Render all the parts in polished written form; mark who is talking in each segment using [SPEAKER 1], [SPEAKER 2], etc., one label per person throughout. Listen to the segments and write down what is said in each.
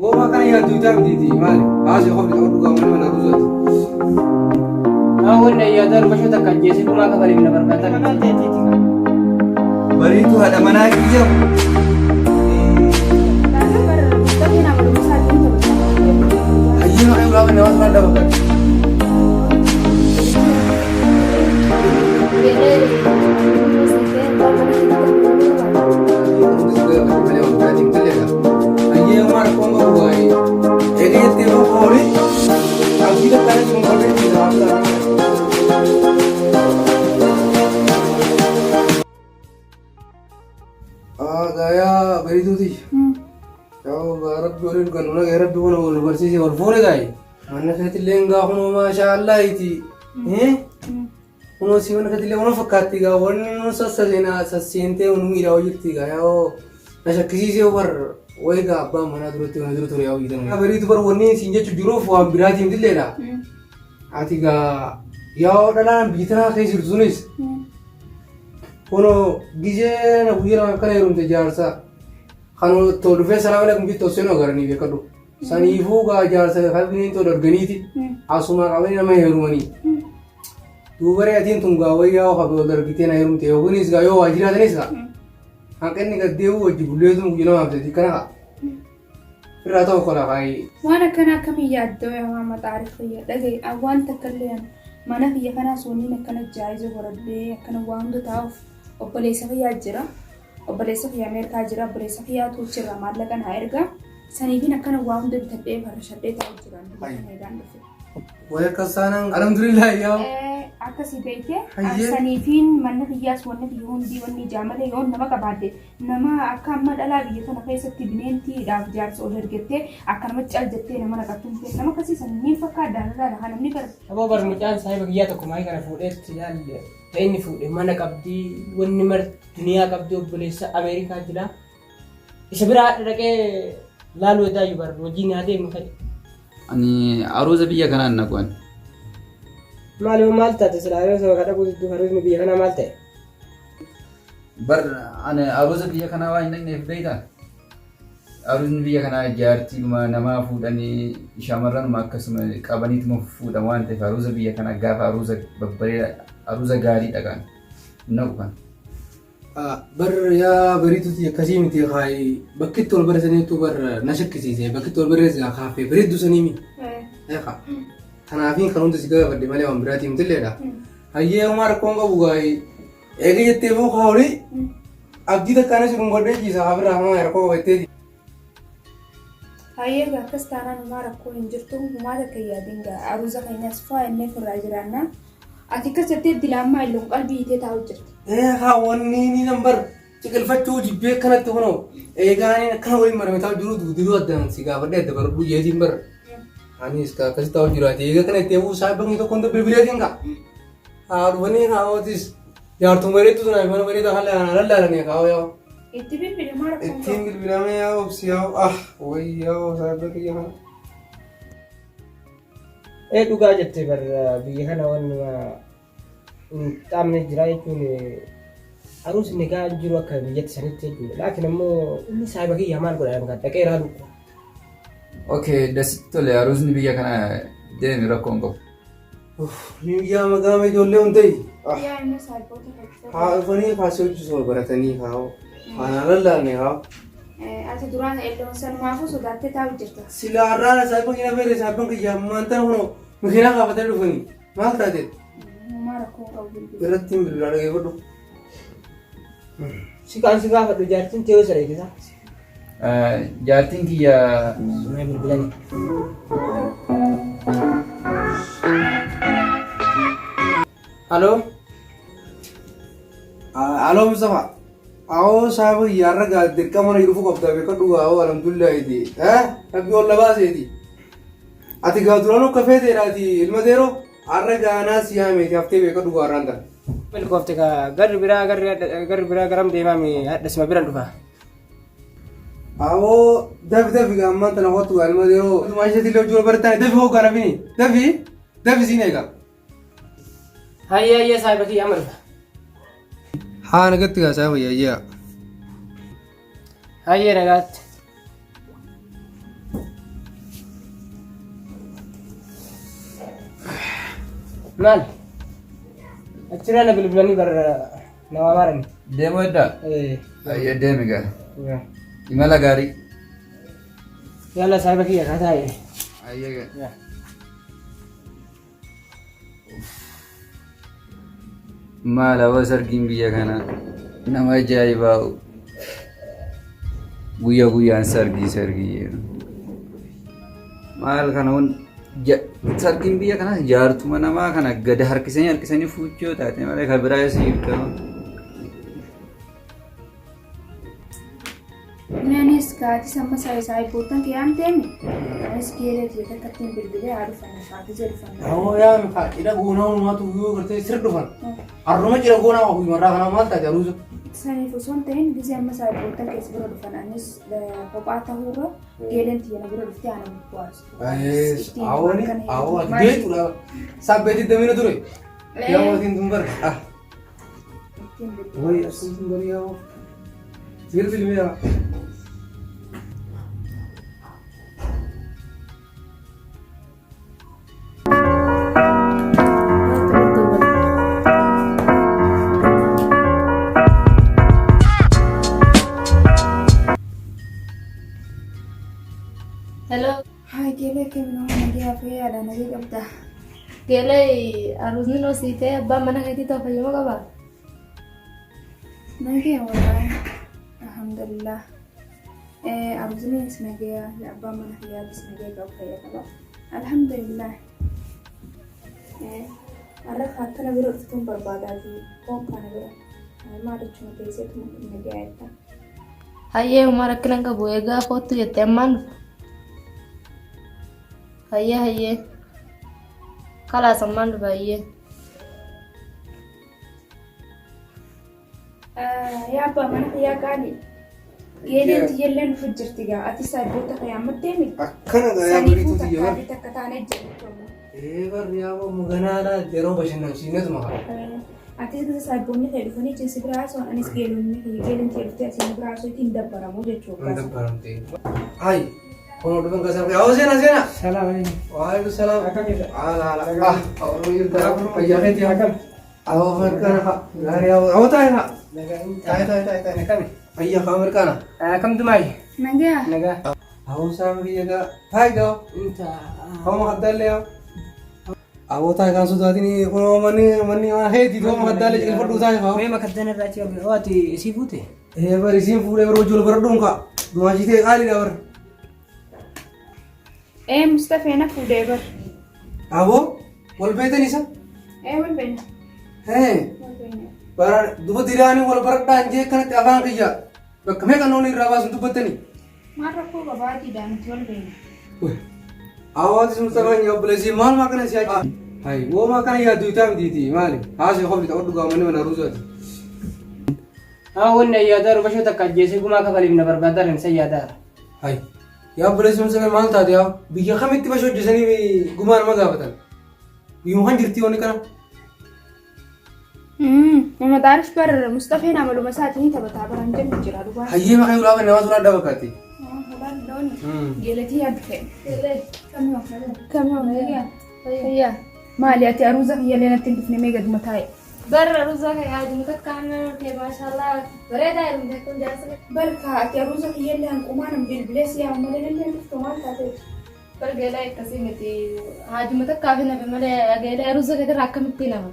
[SPEAKER 1] Wooma kana yaaddu itaa mitiiti maali? Haasii qofni qabu dhugaa mana mana ruuzaati.
[SPEAKER 2] Haa wanni ayyaadaa rubashoo takka ajjeesee gumaa kafaleef na barbaadaa. Kanaan teetiiti.
[SPEAKER 1] Bariitu haadha manaa kiyya. Hayyee maqaa ulaa nama turan dhabu kan. Mana keetillee hin gaafa maashaa Allah iti. Kunoo si mana keetillee kunoo fakkaatti gaa wanni nu sassaseenaa sasseentee nu miidhaa jirti gaa yoo na shakkisiisee bar wayi gaa abbaan manaa duratti mana dura ture yaa hojjetan. Bariitu bar wanni siin jechu jiruuf waan biraatiin dilleedha. Ati gaa yoo dhalaan biyya tanaa keessa jirtu sunis kunoo gizee na guyyaa lama akkana heerumte jaarsa kan too dhufee salaam alaikum jettu osoo hin agaranii beekadhu. Saniifuu gaa jaarsa qalbiin too darganiiti asuma qabanii nama heerumanii. Duubaree atiin tun gaa wayyaa of aboo dargitee na heerumte yookiinis gaa yoo waa jiraatanis gaa hanqinni gad deebi'u wajji bulleetu guyyaa namaaf sadii kana haa. Irraa ta'u kola kaayee.
[SPEAKER 3] Waan akkana akkamiin yaaddoo yaa maama xaariif kiyya dhagaye an waan takka illee an mana kiyya kanaas wanniin akkana jaayiza godhadhee akkana waa hunda taa'uuf obboleessa kiyyaa jira. Obboleessa kiyya Ameerikaa jira obboleessa kiyyaatu achirraa maallaqa naa erga saniifin akkana waa hunda bitadhee farrashadhee taa'u jira. Biyya kana egaan dhufe.
[SPEAKER 1] Way akkas taanaan alhamdulillah yaa.
[SPEAKER 3] Akkasii beekte
[SPEAKER 1] Hayyee.
[SPEAKER 3] saniifiin manni kiyyaas wanni kiyya hundi wanni ijaa malee yoon nama qabaadhe nama akka amma dhalaa biyya tana keessatti bineentiidhaaf jaarsa ol ergattee akka nama cal jettee nama naqattu hin ta'e nama akkasii san niin fakkaadha laala kan namni bar
[SPEAKER 2] Aboo bar mucaan saahiba kiyyaa tokko maayii kana fuudheetti laalle ta inni fuudhe mana qabdi wanni marti duniyaa qabdi obboleessa Ameerikaa jira. Isa biraa hadha dhaqee laaluu edaayyu bar wajjin haa deemnu fa'i.
[SPEAKER 4] Ani aruuza biyya kanaa hin naqu ani.
[SPEAKER 2] Maal yoo maal taate silaa yeroo sana kadhaquu diddu aruuzni biyya kanaa maal ta'e?
[SPEAKER 4] Bar ani aruuza biyya kanaa waan hin dhaqneef beektaa? Aruuzni biyya kanaa jaartiidhuma namaa fuudhanii shamarranuma akkasuma qabaniituma fuudhan waan ta'eef aruuza biyya kanaa gaafa aruuza babbareeda aruuza gaarii dhaqan hin naqu kan.
[SPEAKER 1] Bar yaa bariituti akkasii miti kaayi bakki itti wal barreessaniitu bar na shakkisiise bakki itti wal barreessan kaaffee bareedduu sanii mi. Eeqa. Kanaafiin kan hundi si gaafadhe malee waan biraatii miti Hayyee homaa rakkoon qabu gaayi eega jettee immoo kaawuli abdii takkaan si dhungadhee ciisa hafirraa hamaa rakkoo qabatteeti.
[SPEAKER 3] Hayyee egaa akkas taanaan homaa rakkoo hin jirtu homaa takka hin yaadin gaa aruuza keenyas faa innee firraa jiraanna. Ati akkas jettee dilaammaa illoon qalbii hiitee taa'u jirta.
[SPEAKER 1] Eegaa wanni ni nambar ciqilfachuu jibbee akkanatti kunoo eegaa ani akkana waliin marame taa'u jiru dugdiduu addaan si gaafadhee adda baradhuu jeetiin bar. Anis ka akkasi taa'u jiraate eegaa kana itti eeguu saayibba tokko hunda bilbileetiin kaa. Haa dhufanii haa ootis jaartuun bareedduu tunaaf mana bareedaa kan laalanii haa yaa.
[SPEAKER 3] Itti bilbili homaa rakkoo hin
[SPEAKER 1] Ittiin
[SPEAKER 3] qabu.
[SPEAKER 1] bilbilamee yaa obsi yaa ah wayii yaa saayibba kiyya kana.
[SPEAKER 2] Ee dhugaa jette bar biyya kana wanni hin xaamne jira jechuun aruusni nikaa hin jiru akka biyyatti sanitti jechuudha. Laakiin ammoo inni saahiba kiyya maal godha kan dhaqee ilaalu.
[SPEAKER 4] Okay, dasitti tole aruusni biyya kana deemi rakkoo hin qabu.
[SPEAKER 1] Yaa magaama ijoollee hun ta'e.
[SPEAKER 3] Yaa inni saayiboota fakkii.
[SPEAKER 1] Haa dhufanii kaasee hojii baratanii haa haa naan lallaalne haa.
[SPEAKER 3] Ati duraan elloon sanumaafuu sodaattee taa'u jirta.
[SPEAKER 1] Silaa har'aan saayibban kiyya feere saayibban kiyya ammaan tana kunoo makiinaa kaafatanii dhufanii maal taate
[SPEAKER 3] Homaa rakkoo hin qabu bilbila.
[SPEAKER 1] irratti hin bilbilaa dhageeffadhu.
[SPEAKER 2] Si kaan si gaafadhu jaartiin tee yoo eegisa.
[SPEAKER 4] Jaartiin kiyya
[SPEAKER 2] Mee bilbilani.
[SPEAKER 1] Aloo. Aloo Mustafa. Awoo saayiba kiyya har'a gaa dirqama na dhufuu qabda beekadhu gaa awoo alhamdulillahiiti. Eh rabbi ol na baaseeti. Ati gaa duraan akka feeteedhaati ilma deeroo har'a gaanaa si yaameeti haftee beekadhu gaa har'aan tana.
[SPEAKER 2] Milkoofte kaa garri biraa garri garri biraa garam deemaa mi hadha sima biran dhufa.
[SPEAKER 1] Awoo dafi dafi gaa ammaan tana kottu gaa ilma deeroo. Maashaa illee hojii wal barataani dafi hoo gaana fini dafi dafi siin eega.
[SPEAKER 2] Hayyee hayyee saahiba kiyya amma dhufa.
[SPEAKER 1] Haa nagatti gaa saayiba yaayyaa.
[SPEAKER 2] Hayyee nagaatti. Maal? Achirraa na bilbilanii bar na waamaarani.
[SPEAKER 4] Deemuu eddaa?
[SPEAKER 2] Eh.
[SPEAKER 4] Ayyee deemi gaa. Imala gaarii.
[SPEAKER 2] Yalla saahiba kiyya kaa taa'e.
[SPEAKER 4] Ayyee gaa. Maal hawa sargiin biyya kanaa nama ajaa'ibaa guyyaa guyyaan sargii sargii jedhu. Maal kana hun sargiin biyya kanaa jaartuma namaa kana gad harkisanii harkisanii fuuchuu taate malee kan biraa siif ta'u.
[SPEAKER 3] Anis gaatis amma saayiboottan kee yaamteemi. Anis geelee ta'e takka ittiin bilbilee haa dhufan haafizee dhufan.
[SPEAKER 1] Awoo yaa mikaa cidha goonaa hundumaatu yoo gartee sir dhufan. Har'uma cidha goonaa waa guyyaa kanaa maal taate aruusa.
[SPEAKER 3] Saniif osoo hin ta'in gisee amma saayiboottan keessa bira dhufan anis kophaa ta'uurra geeleen tiyya na bira dhuftee ana bu'aasu.
[SPEAKER 1] Awooni awoo ati beektuudha. Sabbeetti damina ture. Yaa mootiin tun bara. Ah. Way asin tun bari yaa. Bilbil miyaa.
[SPEAKER 5] Hello.
[SPEAKER 3] Haa geelee kamiin nagee fi yaada nagee qabda.
[SPEAKER 5] Geelee aruusni noo siitee abbaan mana keetii ta'u fayyuma qaba.
[SPEAKER 3] Nagee wallaahi alhamdulillah. Aruusnis nagee abbaan mana kiyyaatis nagee qabu fayya qaba. Alhamdulillah. Har'a akkana bira dhuftuun barbaadaati foon kana bira. Maal jechuun teesseetu nagee jetta.
[SPEAKER 5] Hayyee homaa rakkina hin qabu egaa kootu jette ammaan dhufa. Hayyee hayyee. Kalaas ammaan dhufa hayyee.
[SPEAKER 3] Yaa abbaa mana kiyyaa qaalii. Geeleen tiyyallee nuuf jirti gaa ati saayiboota kee ammatteemi.
[SPEAKER 1] Akkana gaa yaa
[SPEAKER 3] Saniifuu
[SPEAKER 1] bariituu tiyya
[SPEAKER 3] takkaa
[SPEAKER 1] bara.
[SPEAKER 3] fi takka taanee jirtu.
[SPEAKER 1] Ee barri yaa maganaadhaa yeroo bashannansiineetuma haa.
[SPEAKER 3] Atis gisa saayiboonni kee dhufanii cinsi biraa haasa'an anis geelonni kiyya geelen tiyya dhuftee asiin biraa haasa'u ittiin dabbaramu jechuudha.
[SPEAKER 1] Hin dabbaramte. Hayi kun dhufan kasaa yaa seena seena.
[SPEAKER 2] Salaam alaikum.
[SPEAKER 1] Waalaikum salaam.
[SPEAKER 2] Akkam jirta?
[SPEAKER 1] Haala haala. Ah awoo jirta fayyaa keetii akkam. Awoo mirqaana haa. Gaarii awoo awoo taa'e haa. Taa'e taa'e taa'e taa'e.
[SPEAKER 2] Akkami?
[SPEAKER 1] Fayyaa haa mirqaana.
[SPEAKER 2] Akkam dumaayi?
[SPEAKER 3] Nagaa.
[SPEAKER 2] Nagaa.
[SPEAKER 1] Awoo saama biyya gaa. Taa'e gaa.
[SPEAKER 2] Inta.
[SPEAKER 1] Awoo makaddaallee haa. Awoo taa'e kan sodaatin kun manni manni waan heetii ta'uu makaddaallee cilfadhuu taa'e haa.
[SPEAKER 2] Mee makaddaan irraa achi qabdu. Ati isii fuute?
[SPEAKER 1] Ee bari isiin fuudhee bara hojii wal baradhuun kaa. Dumaashii ta'e qaaliidha bara.
[SPEAKER 3] Ee Mustafee na fuudhee bar.
[SPEAKER 1] Aboo wal beektan isa?
[SPEAKER 3] Ee wal beekna.
[SPEAKER 1] Hee
[SPEAKER 3] Wal beekna.
[SPEAKER 1] bara duba diraanii wal baradhaan jee kanatti afaan kiyya bakka meeqa noon irraa baasun dubbattanii.
[SPEAKER 3] Maal rakkoo qabaatiidha nuti wal beekna.
[SPEAKER 1] Hawaasi Mustafaan yaa obboleessi maal maa kana si achi? Hayi woo maa kana yaaddu itaa mitiiti maali? Haasee qofti ta'uu dhugaa manni mana ruusaati.
[SPEAKER 2] Haa wanni ayyaadaru bashoo takka ajjeesee gumaa kafaliif na barbaadaran isa yaadaara.
[SPEAKER 1] Hayi yaa obboleessi Mustafaa maal taate yaa biyya kamitti bashoo hojjetanii gumaa nama gaafatan? Biyyuma kan jirti wanni kana?
[SPEAKER 3] Mama Xaarif bar Mustafeen amaluma isaatiin taphataa baran jennu jira dhugaa.
[SPEAKER 1] Hayyee maqaa ulaa kan nama suuraa adda fakkaatti.
[SPEAKER 3] Geelatii yaaddu ta'e. Kamii Maali ati aruuza kiyyallee natti hin dhufne mee gaduma taa'e.
[SPEAKER 5] Barra aruuza kee haajuma takka aannan kee maashaallah bareedaa heerumte kun jaarsa.
[SPEAKER 3] Barka ati aruuza kiyyallee hanqumaa nam bilbilee si yaa malee nallee hin dhuftu maal taateef.
[SPEAKER 5] Bar geelaa akkasii miti haajuma takkaaf hin hafe malee geelaa aruuza keetirraa akkamittiin hafa.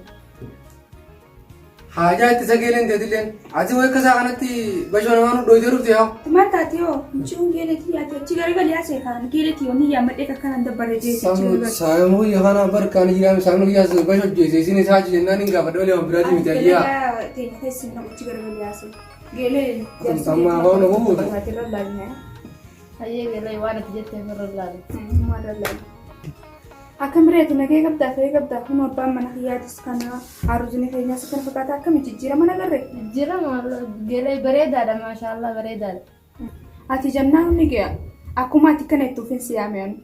[SPEAKER 1] Haajaa itti sageeleen teetilleen ati wayi kasaa kanatti bashoo namaa nu dhoyitee dhufte yaa.
[SPEAKER 3] Maal taate hoo? Muciin geeletii ati achi garagali haasee kaan geeletii wanni yaammadhee kakkanaan dabbaree jeetii achi garagali.
[SPEAKER 1] Saayimuu kiyya kana barkaan jiraame saayimuu kiyya bashoo jeese isin isaa achi jennaan hin gaafadhe malee waan biraatii miti ayyaa.
[SPEAKER 3] Dalagaa teenya keessi hin achi garagali haasee. Geelee
[SPEAKER 1] Amma afaan nama buutu.
[SPEAKER 3] Irra laalina.
[SPEAKER 5] Hayyee geelaa waan ati jetteef irra laala.
[SPEAKER 3] Maal laalina. Akkam reeti nagee qabdaa fayyaa qabdaa kun abbaan mana kiyyaatis kana aruuzni keenyaas kana fakkaata akkami jijjiirama nagarre.
[SPEAKER 5] Jijjiirama geelaa bareedaadha maashaallah bareedaadha.
[SPEAKER 3] Ati jannaa hundi gaya akkuma ati kana itti uffin siyaame anu.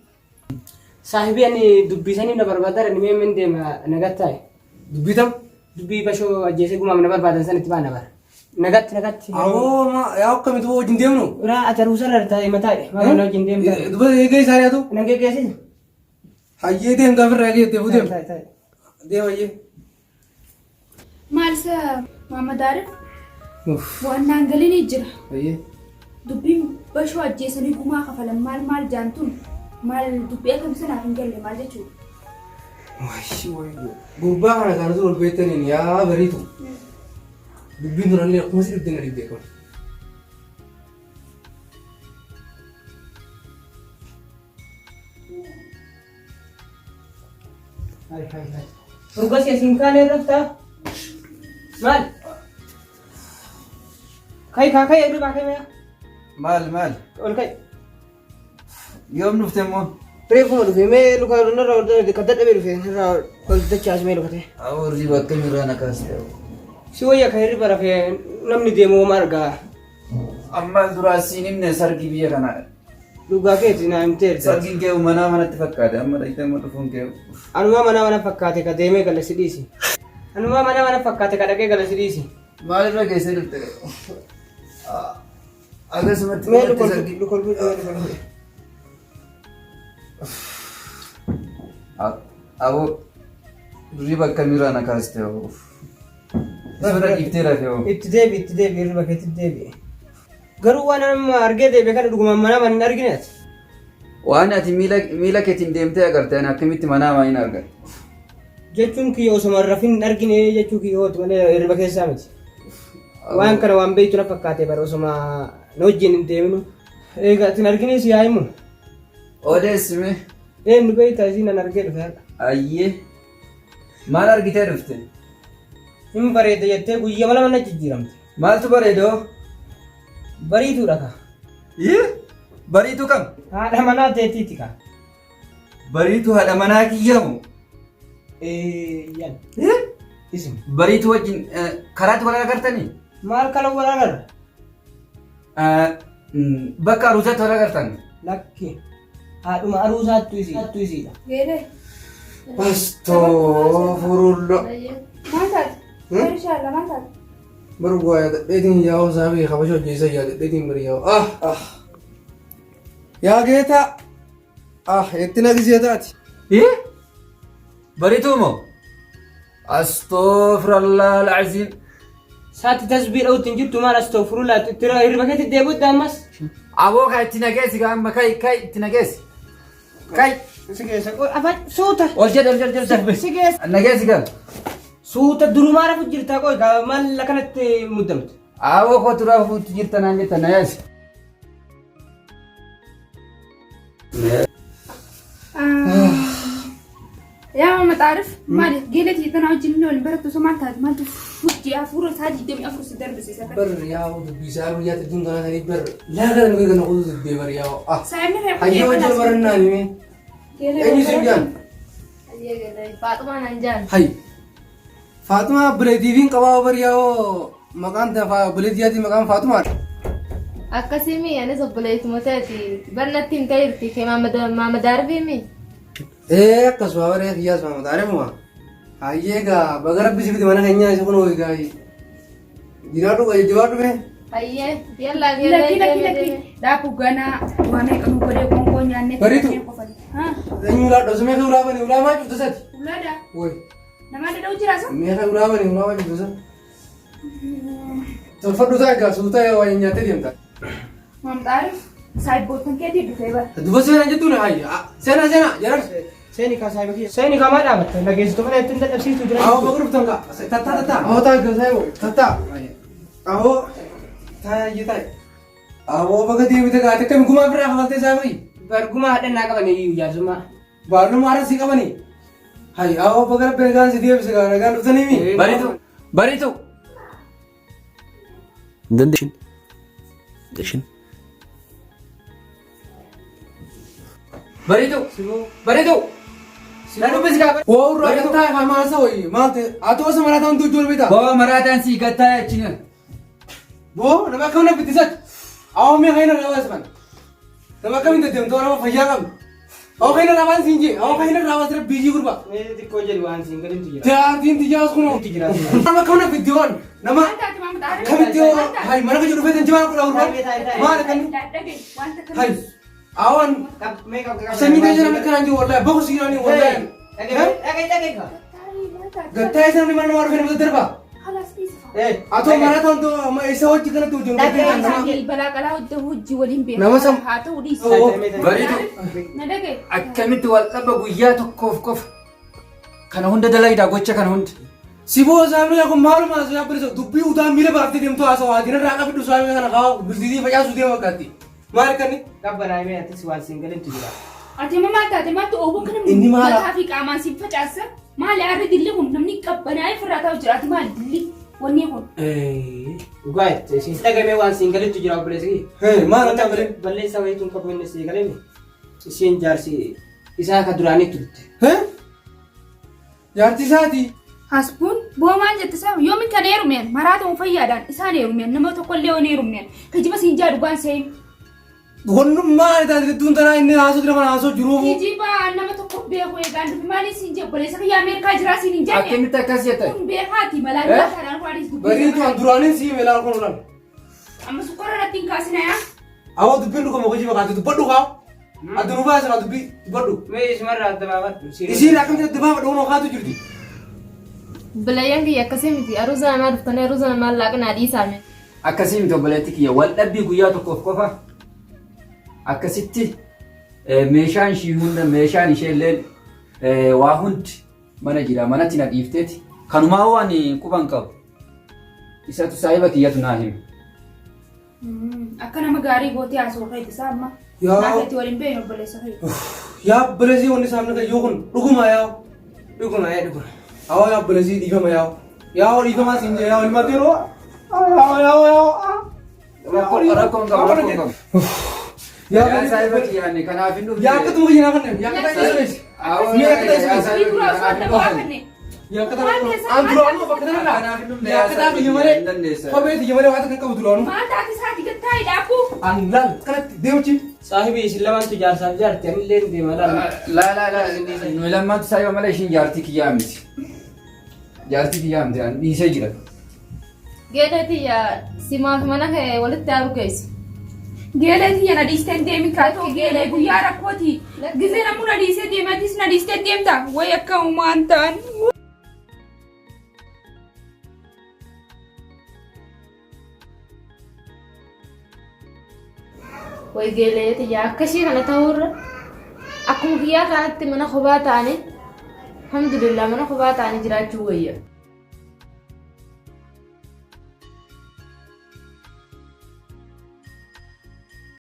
[SPEAKER 2] Saahibii ani dubbisanii na barbaadaran mee min deema nagatti taa'e.
[SPEAKER 1] Dubbitam.
[SPEAKER 2] Dubbii bashoo ajjeesee gumaaf na barbaadan san itti baana bara. Nagatti nagatti.
[SPEAKER 1] Awoo ma yaa akkamitti wajjin deemnu?
[SPEAKER 2] Raa ati aruusa irra taa'e mataa maal na wajjin deemta.
[SPEAKER 1] Duba eegee isaanii haa ta'u.
[SPEAKER 2] Nan geggeessin.
[SPEAKER 1] Hayyee deem gaafirraa eegee deemu deemu.
[SPEAKER 2] Taa'e taa'e.
[SPEAKER 1] Deema jee.
[SPEAKER 3] Maal isa Muhammad Arif waan naan galinii jira.
[SPEAKER 1] Ayyee.
[SPEAKER 3] Dubbiin bashoo ajjeesanii gumaa kafalan maal maal jaantun maal dubbii akkam sanaaf hin galle maal jechuudha.
[SPEAKER 1] Waayii waayii. Gurbaa kana kan osoo ol beektaniin yaa bariitu. Dubbiin durallee akkuma si dhibdee na dhibdee kun.
[SPEAKER 2] Urga si asiin kaanee raftaa? Maal? Kai kaa kai irra kai maya.
[SPEAKER 4] Maal maal?
[SPEAKER 2] Ol kai.
[SPEAKER 4] Yoom dhufte immoo?
[SPEAKER 2] Reefuma dhufe mee luka narraa ol ka dadhabee dhufe narraa ol dachaas mee lukate.
[SPEAKER 4] Awurri bakka mirraa na kaaste.
[SPEAKER 2] Si wayya ka hirriba rafe namni deemu hooma argaa.
[SPEAKER 4] Amma duraa siin himne sargii biyya kanaa.
[SPEAKER 2] Dhugaa keeti naa himteerta.
[SPEAKER 4] Sargiin kee manaa manatti fakkaate amma dhaqxee amma dhufuun kee.
[SPEAKER 2] Anumaa manaa mana fakkaate ka deemee gala si dhiisi. Anumaa manaa mana fakkaate ka dhaqee gala si dhiisi.
[SPEAKER 4] Maalirra geessee dhufte? Akkasumatti
[SPEAKER 2] Mee
[SPEAKER 4] manatti
[SPEAKER 2] luka ol
[SPEAKER 4] sargii.
[SPEAKER 2] luka ol fuudhi, luka ol fuudhi.
[SPEAKER 4] Aboo riba akkamiirraa na kaaste? Isuma dhiiftee rafee hoo?
[SPEAKER 2] Itti deebi itti deebi hirriba keetti deebi. Garuu waan amma argee deebi'e kana dhugumaan manaa mana hin argine ati.
[SPEAKER 4] Waan ati miila miila keetiin deemtee agarte ani akkamitti manaa maa hin argan?
[SPEAKER 2] Jechuun kiyya osoma hin rafin hin argine jechuu kiyya hooti malee hirriba keessaa miti. Waan kana waan beektu na fakkaate bara osoma na wajjin hin deeminu. Egaa ati hin argine si haa himu.
[SPEAKER 4] Odeessime.
[SPEAKER 2] Eenyu beektaa isii nan argee dhufe har'a.
[SPEAKER 4] Ayyee. Maal argitee dhufte?
[SPEAKER 2] Hin bareeda jettee guyyaa lama na jijjiiramte.
[SPEAKER 4] Maaltu bareedoo?
[SPEAKER 2] Bariituudha ka.
[SPEAKER 4] Yee? Bariituu kam?
[SPEAKER 2] Haadha manaa teetiiti ka.
[SPEAKER 4] Bariituu haadha manaa kiyyamu.
[SPEAKER 2] Eeyyan.
[SPEAKER 4] Yee?
[SPEAKER 2] Isin.
[SPEAKER 4] Bariituu wajjin karaatti wal agartanii?
[SPEAKER 2] Maal kala wal agarra?
[SPEAKER 4] Bakka aruuzaatti wal agartan?
[SPEAKER 2] Lakki. Haadhuma aruusaattu isiidha. Isiidha.
[SPEAKER 3] Geelee.
[SPEAKER 1] Astaghfirullah.
[SPEAKER 3] Maal taate? Inshallah maal taate?
[SPEAKER 1] Bar waa yaadadheetiin yaa'uu isaa fi kabasha hojjeessa yaadadheetiin bari yaa'u. Ah ah. Yaa geetaa. Ah itti nagisee taati.
[SPEAKER 4] Yee? Bariituu moo? Astaghfirullah al-aziim.
[SPEAKER 2] Saati tasbii dha'utti hin jirtu maal astaghfirullah itti hirriba keetti deebi'utti ammas.
[SPEAKER 4] Aboo kaa itti nageessi gaa amma kai kai itti nageessi. Kai.
[SPEAKER 2] Si keessa afaan suuta.
[SPEAKER 4] Ol jedhi ol jedhi ol jedhi.
[SPEAKER 2] Si keessa.
[SPEAKER 4] Nageessi gaa.
[SPEAKER 2] Suuta durumaa rafu jirtaa qoy kaa maal akkanatti muddamte.
[SPEAKER 4] Aboo koo turaa fuutti jirta naan jetta nageessi.
[SPEAKER 3] Yaa mama xaarif maali geelee tiyya wajjin illee waliin barattu osoo maal taate maaltu fujji hafuura isaa 24 si darbisiisa.
[SPEAKER 1] Bar yaa'u dubbisaa guyyaa xidduun kanaa sanii bar laaga nama kana kutu dubbee bar yaa'u. Ah.
[SPEAKER 3] Saayimni reefu
[SPEAKER 1] Hayyee wajjin barannaan himee. Eenyu siin jaan?
[SPEAKER 5] Faaxumaa naan jaan.
[SPEAKER 1] Hay. Faaxumaa obboleettiifiin qabaa bar yaa'u maqaan obboleettiyaatii maqaan Faaxumaadha.
[SPEAKER 5] Akkasii mi anis obboleettuma ta'eeti. Barnatti hin ta'irti kee maamadaarbii mi?
[SPEAKER 1] Ee akkasuma baree kiyyaas maamata arifuma. Hayyee egaa baga rabbi si fide mana keenyaa isa kun egaa jiraadhu jajjabaadhu mee.
[SPEAKER 5] Hayyee yallaa
[SPEAKER 3] Lakki lakki lakki dhaabu ganaa waa meeqa nu godhee qoonqoo nyaannee
[SPEAKER 1] Bariitu.
[SPEAKER 3] qofani. Haa
[SPEAKER 1] Eenyu ulaa dhosu meeqa ulaa bani ulaa maa cuftu sati.
[SPEAKER 3] ulaadha
[SPEAKER 1] Woy
[SPEAKER 3] namaa dadha'u jira sun.
[SPEAKER 1] meeqa ulaa bani ulaa maa cuftu sati. Tolfadhu ta'a egaa suuta waa nyaattee deemta.
[SPEAKER 3] Maamxaarif saayibboottan keetii dhufee bara.
[SPEAKER 1] Duba seenaa jettuun hayya seenaa seenaa jaran.
[SPEAKER 2] Seeni kaa saayiba kiyya. Seeni kaa maa dhaabatta? Dhageessitu mana ittiin dadhabsiistu jira.
[SPEAKER 1] Awwa baga dhuftan kaa tattaa tattaa awwa ta'a egaa saayiboo tattaa awwa ta'a iyyee ta'a. Awwa baga deebite gaa xiqqaa gumaa biraa kafaltee saayiboo.
[SPEAKER 2] Bargumaa hadhannaa qaban iyyuu jaarsummaa.
[SPEAKER 1] Baalluma hara si qabanii. Hay awwa baga rabbi nagaan si deebise gaa nagaan dhuftanii mi.
[SPEAKER 4] Bariitu bariitu.
[SPEAKER 6] Dandeeshin. Deshin.
[SPEAKER 4] Bariitu bariitu. Na dubbisi kaa.
[SPEAKER 1] Warra gattaa kaa maal sa wayii maal ta'e ati osoo maraataan hundi ijoollee beektaa.
[SPEAKER 4] Boo maraataan sii gattaa jechuun.
[SPEAKER 1] Boo nama akkam na bittisat. Awwa mee kan irraa baasisan. Nama akkamiin deddeemtu nama fayyaa qabdu. Awwa kan irraa baasin siin jee awwa kan irraa baasin biyyii gurba.
[SPEAKER 2] Mee xiqqoo jedhi waan siin gaditti jira.
[SPEAKER 1] Jaartiin tiyyaas kunoo.
[SPEAKER 2] Itti jira.
[SPEAKER 1] Nama akkam na bitti waan nama
[SPEAKER 3] Maal taate maamxaarif?
[SPEAKER 1] kamitti yoo hay mana kan jedhu dhufee tan jimaa kudha gurba. Maal kan
[SPEAKER 3] Wanta kana.
[SPEAKER 1] hay awan
[SPEAKER 2] Mee qab qab.
[SPEAKER 1] sanyii ta'e nama kanaan jiru wallahi boku siinaanii wallahi.
[SPEAKER 2] Dhagaye dhagaye kaa.
[SPEAKER 1] Gattaa isa namni mana namaa dhufee nama daddarbaa.
[SPEAKER 3] Kalaas dhiisa.
[SPEAKER 1] Atoo mana ta'u amma isa hojii kanatti hojii
[SPEAKER 3] Dhagaa isaanii balaa qalaa hojii hojii waliin beeku.
[SPEAKER 1] Nama sam-
[SPEAKER 3] Haa ta'u dhiisa.
[SPEAKER 4] Bareedu.
[SPEAKER 3] Na dhagaye.
[SPEAKER 4] Akkamitti wal dhaba guyyaa tokkoof qofa kana hunda dalagdaa gocha kana hunda.
[SPEAKER 1] Siboo saamni kun maaluma haasawaa bilisa dubbii utaa miila baaftee deemtu haasawaa dinarraa qabdu saamni kana kaa'u bilisiisii facaasuu deema akkaatti. Maal kanni?
[SPEAKER 2] Qabbanaa himee atis waan siin galintu jira.
[SPEAKER 3] Ati amma maal taate maaltu oowwan kana
[SPEAKER 1] Inni maala?
[SPEAKER 3] mataa fi qaamaan si facaasa? Maali aarri dilli kun namni qabbanaa'ee ofirraa taa'u jira. Ati maali dilli wanni kun?
[SPEAKER 2] Dhugaa jette isiin dhagamee waan siin galintu jira obboleessi kiyya.
[SPEAKER 1] Maal akka galee?
[SPEAKER 2] Balleessaa wayiituun qabu inni sii galemi. Isiin jaarsi isaa ka duraanii turte.
[SPEAKER 1] Jaartii isaati.
[SPEAKER 3] Hasbuun boo maal jette isaa yoomin kan heerumeen maraa ta'uu fayyaadhaan isaan heerumeen nama tokkollee waan heerumeen kijiba siin jaa dhugaan seeyin.
[SPEAKER 1] Wannummaa taate gidduun tanaa inni haasoo jira mana haasoo jiruufu.
[SPEAKER 3] Kijiba nama tokko beeku eegaan dhufi maaliin siin jee obboleessa kiyya Ameerikaa jiraa siin hin jenne.
[SPEAKER 4] Akkamitti akkas jette?
[SPEAKER 3] Kun beekaati malaa nyaataadhaan waan dubbii.
[SPEAKER 1] Bariitu an duraaniin sii meelaan kun ulan.
[SPEAKER 3] Amma sukkaara irratti hin kaasina yaa.
[SPEAKER 1] Awwa dubbiin dhuguma hojii maqaati dubbadhu kaa. Adda nu baasira dubbii dubbadhu.
[SPEAKER 2] Mee isumarraa adda baafadhu.
[SPEAKER 1] Isiin akkamitti adda baafadhu hunoo kaatu jirti.
[SPEAKER 5] Bilayyaan kiyya akkasii miti. Aruuza namaa dhuftanii aruuza namaa laaqnaa dhiisaame.
[SPEAKER 4] Akkasii miti obboleetti kiyya wal dhabbii guyyaa tokkoof qofa akkasitti meeshaan ishii hunda meeshaan ishee illee waa hundi mana jira manatti na dhiifteeti kanumaa waan quban qabu isatu saahiba kiyyatu naa hime.
[SPEAKER 3] Akka nama gaarii gootee haasoo keeti isaa amma.
[SPEAKER 1] Yaa.
[SPEAKER 3] Naaf itti waliin beeknu obboleessa keeti.
[SPEAKER 1] Yaa obboleessii wanni saamni kayyoo kun dhuguma yaa.
[SPEAKER 2] Dhuguma yaa dhuguma.
[SPEAKER 1] Awwa yaa obboleessii dhiifama yaa. Yaa dhiifamaa siin jee yaa ilma yeroo. Yaa yaa yaa.
[SPEAKER 4] Rakkoo rakkoon qabu rakkoon qabu.
[SPEAKER 1] Yaa
[SPEAKER 4] Yaa saahiba kiyya ani kanaaf hin dhufne.
[SPEAKER 1] Yaa akkatuma kiyya naa kanneen yaa akka ta'e isa
[SPEAKER 4] Awwa
[SPEAKER 1] Mee akka ta'e
[SPEAKER 4] yaa
[SPEAKER 1] isa
[SPEAKER 4] saahiba
[SPEAKER 3] Dura
[SPEAKER 4] kiyya
[SPEAKER 3] osoo
[SPEAKER 4] kanaaf
[SPEAKER 3] adda
[SPEAKER 4] hin dhufne.
[SPEAKER 3] baafanne.
[SPEAKER 1] Yaa akka ta'e an duraanuu bakka tanarraa.
[SPEAKER 4] Kanaaf hin dhufne
[SPEAKER 1] Yaa akka ta'e biyya malee
[SPEAKER 4] hin dandeessa.
[SPEAKER 1] kophee tiyya malee waan kan qabu duraanuu.
[SPEAKER 3] Maal taate isaati gattaa'e dhaabuu.
[SPEAKER 1] An laal kanatti deemchi.
[SPEAKER 2] Saahibi isin lamaantu jaarsaaf jaarti anillee hin deema laal.
[SPEAKER 4] Laa laa laa nuyi lammaantu saahiba malee ishiin jaartii kiyyaa miti. Jaartii kiyyaa miti ani dhiisee jira.
[SPEAKER 5] Geelee tiyya simaaf mana kee walitti haa urgeessu.
[SPEAKER 3] Geelee tiyya na dhiistee deemi kaatoo geelee guyyaa rakkooti. Gizee namuu na dhiisee deematis na dhiistee deemta. Wayi akka uumaan ta'an.
[SPEAKER 5] Way geelee tiyya akka ishii kana ta'uurra akkuma kiyyaa kanatti mana kophaa ta'anii alhamdulillah mana kophaa ta'anii jiraachuu wayya.